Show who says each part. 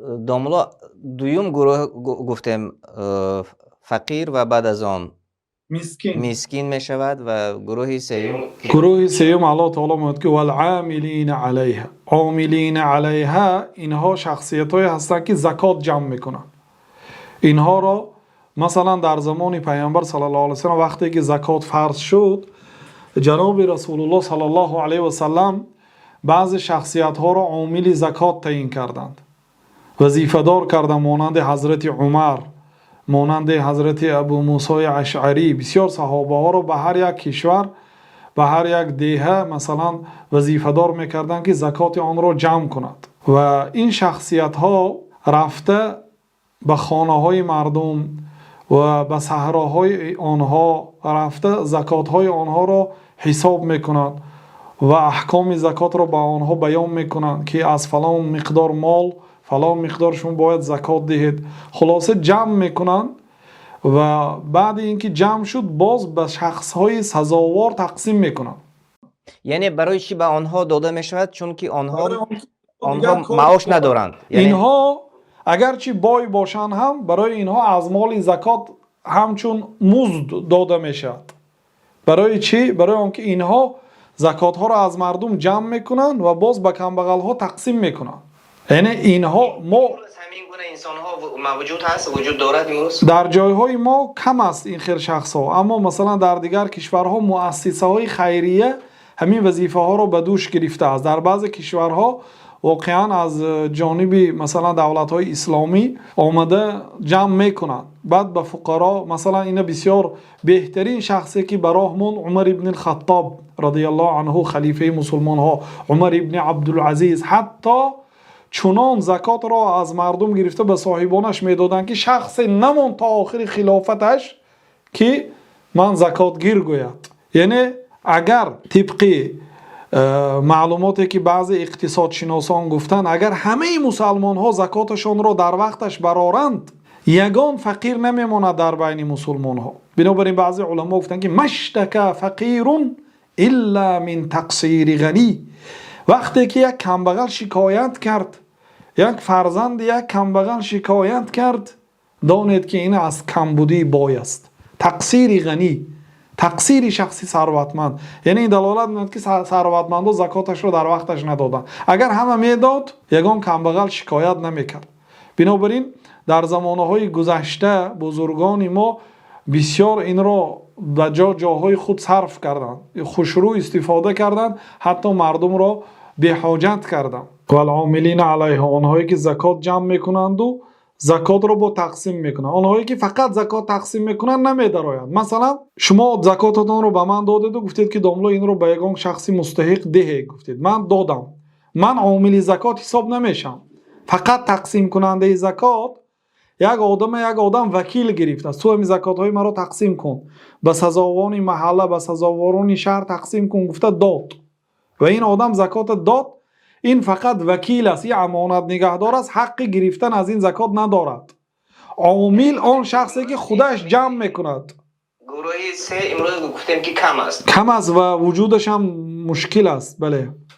Speaker 1: Домулло, дуюм гурӯҳ гуфтем, фақир ва баъд аз он
Speaker 2: мискин.
Speaker 1: Мискин мешавад ва гурӯҳи сеюм?
Speaker 2: Гурӯҳи сеюм, Аллоҳ таоло мегӯяд, ки والعاملين عليها. عاملين عليها, инҳо шахсиятҳое ҳастанд, ки закот ҷамъ мекунанд. Инҳоро, масалан, дар замони Паёмбар саллаллоҳу алайҳи васаллам, вақте ки закот фарз шуд, ҷаноби Расулуллоҳ саллаллоҳу алайҳи васаллам баъзе шахсиятҳоро омили закот таъйин карданд, вазифадор карданд, монанди ҳазрати Умар, монанди ҳазрати Абу Мусои Ашъарӣ. Бисёр саҳобаҳоро ба ҳар як кишвар, ба ҳар як деҳа, масалан, вазифадор мекарданд, ки закоти онро ҷамъ кунад. Ва ин шахсиятҳо рафта, ба хонаҳои мардум ва ба саҳроҳои онҳо рафта, закотҳои онҳоро ҳисоб мекунанд ва аҳкоми закотро ба онҳо баён мекунанд, ки аз фалон миқдор мол фалон миқдор шумо бояд закот диҳед. Хулоса, ҷамъ мекунанд ва баъди ин ки ҷамъ шуд, боз ба шахсҳои сазовор тақсим мекунанд.
Speaker 1: Яъне барои чӣ ба онҳо дода мешавад? Чунки онҳо маош надоранд.
Speaker 2: Инҳо агарчи бой бошанд ҳам, барои инҳо аз моли закот ҳамчун музд дода мешавад. Барои чӣ? Барои он ки инҳо закотҳоро аз мардум ҷамъ мекунанд ва боз ба камбағалҳо тақсим мекунанд. Яъне инҳо мо
Speaker 1: Ҳамин гуна инсонҳо мавҷуд ҳаст, вуҷуд дорад имрӯз?
Speaker 2: Дар ҷойҳои мо кам аст ин хел шахсҳо, аммо, масалан, дар дигар кишварҳо муассисаҳои хайрия ҳамин вазифаҳоро ба дӯш гирифтааст. Дар баъзе кишварҳо воқеан аз ҷониби, масалан, давлатҳои исломӣ омада ҷамъ мекунанд, баъд ба фуқаро. Масалан, ина бисёр беҳтарин шахсе, ки ба роҳ монд, Умар ибни Хаттоб радиаллоҳу анҳу, халифаи мусулмонҳо, Умар ибни Абдулазиз, ҳатто чунон закотро аз мардум гирифта, ба соҳибонаш медоданд, ки шахсе намонд то охири хилофаташ, ки ман закотгир гӯяд. Яъне агар тибқи маълумоте, ки баъзе иқтисодшиносон гуфтанд, агар ҳамаи мусалмонҳо закоташонро дар вақташ бароранд, ягон фақир намемонад дар байни мусулмонҳо. Бинобар ин баъзе уламо гуфтанд, ки ما اشتكى فقير إلا من تقصير غني. Вақте ки як камбағал шикоят кард, як фарзанди як камбағал шикоят кард, донед, ки ин аз камбудии бой аст, تقصير غني, тақсири шахси сарватманд. Яъне ин далолат мекунад, ки сарватмандо закоташро дар вақташ надоданд. Агар ҳама медод, ягон камбағал шикоят намекард. Бинобар ин дар замонаҳои гузашта бузургони мо бисёр инро ба ҷо ҷоҳои худ сарф карданд, хушрӯ истифода карданд, ҳатто мардумро беҳоҷат карданд. والعاملين عليها, онҳое ки закот ҷамъ мекунанду закотро бо тақсим мекунанд. Онҳое ки фақат закот тақсим мекунанд, намедароянд. Масалан, шумо закотатонро ба ман додеду гуфтед, ки домло, инро ба ягон шахси мустаҳиқ диҳе, гуфтед. Ман додам, ман омили закот ҳисоб намешавам. Фақат тақсимкунандаи закот. Як одама як одам вакил гирифтааст: ту ҳамин закотҳои маро тақсим кун, ба сазовони маҳалла, ба сазоворони шаҳр тақсим кун, гуфта дод ва ин одам закота дод. Ин фақат вакил аст, ин амонат нигаҳдор аст, ҳаққи гирифтан аз ин закот надорад. Омил он шахсе, ки худаш ҷамъ мекунад.
Speaker 1: Гурӯҳи се имрӯз гуфтем, ки кам аст.
Speaker 2: Кам аст ва вуҷудаш ҳам мушкил аст, бале.